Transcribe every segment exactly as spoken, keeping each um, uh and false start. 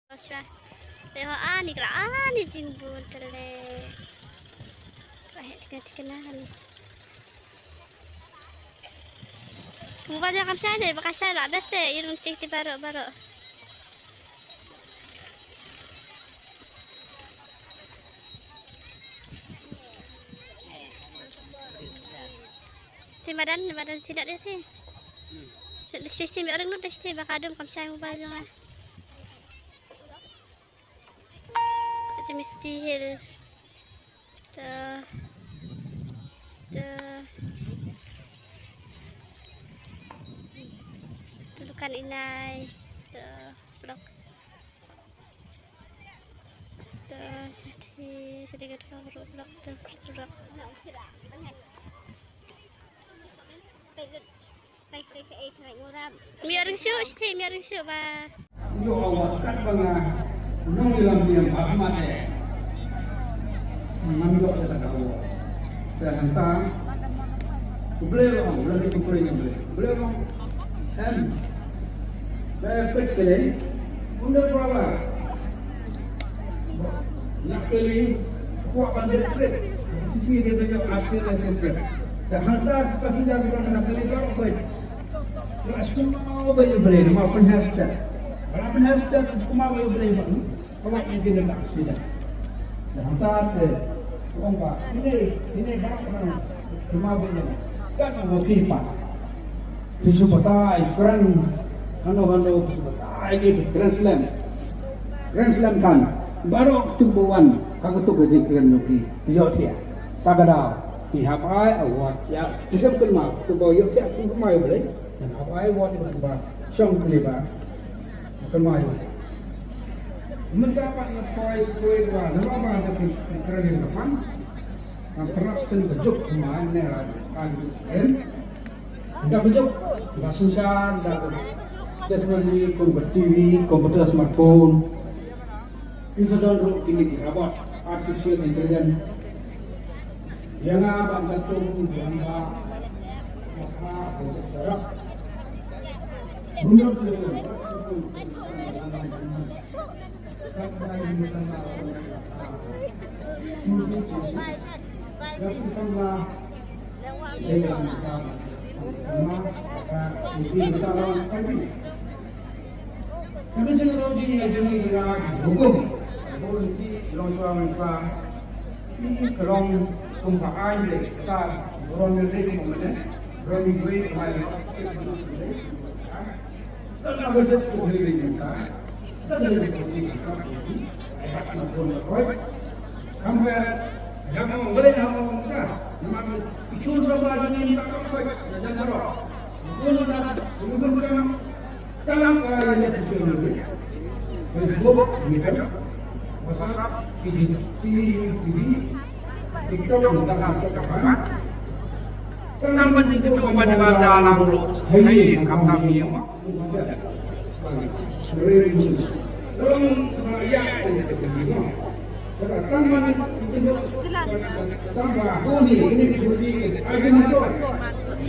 Shwa. Te ho ani kra ani jingbun tele. Wah, tika tika na ani. Mobile jong kam shai ne, ba ka shai la best te, i rung tik ti baroh baroh. Te madan, madan sila deh te. Sila sila sila mi orang nuk deh te, ba ka dum kam shai mobile jong nga. Ata Misty Hill. Te, te, te dukan Inai. Te, blok. Te, shathi, shathi kat ka blok, te, blok. Miaring shu, shathi, miaring shu ba. Yo, awak kat ba nga nong ilam diam ba amat eh. Ngam yo kata kata awak. Te hanta. Ku Blei long, lagi ku Blei ngam Blei. Ku Blei long. Em. Te pek sele. Unda kuala. Nak kali kuat bandit trip. Sisi dia tunjuk hasil assessment. Dan hantar passenger kita kena kali kau kau. Ras kumau ba ïa Blei, ma pynhastat. Ras pynhastat kumau ba ïa Blei ba. Kawat ni kena tak sida. Dan hantar ke. Kong ba. Ini, ini ba. Kumau ba ïa. Kan ma pipa. Pisu patai, kran. Hano hano pisu patai, ini Grand Slam. Grand Slam kan. Baroh tu bawan. Aku tu kerja kran nuki. Yo tiap. Tagada. Ki hap ai award ïa ki sem kynmaw. Ki ba ïoh siat ki kynmaw ïa Blei. Ki hap ai award ïa ki ba shong ki ba kynmaw ïa Blei. Mynta pat nga poi skul ba nama ba da ki kren ïa ka pan. Nga pynrap sien ka juk kynmaw ne ra ka juk kren. Da ka juk ba synshar da ka teknologi kum ka T V, computer, smartphone. Ki sa don ruh kine ki robot, artificial intelligence. Ïa nga ban kyntu ïa nga. Bun don ki Ka jingïaroh jingïaroh jong ngi ïa ki hukum. Ka long shuwa mynta. Ki ka long kum ka aiñ de ka burom ne de kum ne. Burom ne de kum ne. Ka la ka jot ko hei de mynta. Ka la ka jot ko hei de mynta. Ai hak na pun ko. Kam ka, jam ong, bale jam ong ka. Namar ikun sama jingin tak apa, jangan roh. Ikun na, ikun ka, kalam ka, yang dia sisi ni. Facebook, ni kan. WhatsApp, ini, ini, ini. TikTok, ni kan, TikTok, kan. Kalam kan itu, kan, kan, kan, kan, kan, kan, kan, kan, kan, kan,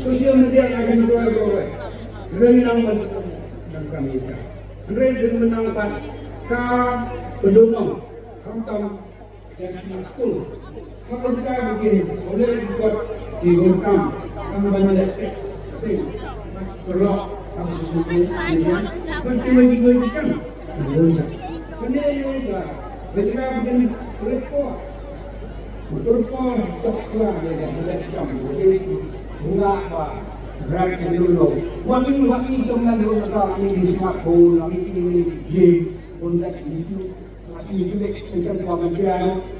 Social media agentur. Reng nang man nang kami ka. Reng nang man ka. Ka pedunong. Khamtam. Ïa ki skul. Ka kynta ba ki, oleh ki kot ki bun kam, kam ban leh teks. Pynlong kam susu ki, ban ki wei ki wei ki kam. Kane ba, ba ki kam ban leh ko. Motor ko, tok sla, ïa ban leh kam. Bunga ba, rak ki dulu. Wa ki, wa ki, tong nan dulu ka, ni smartphone, ni game, bun dak ni tu. Wa ki, ni tu, ni tu, ni tu,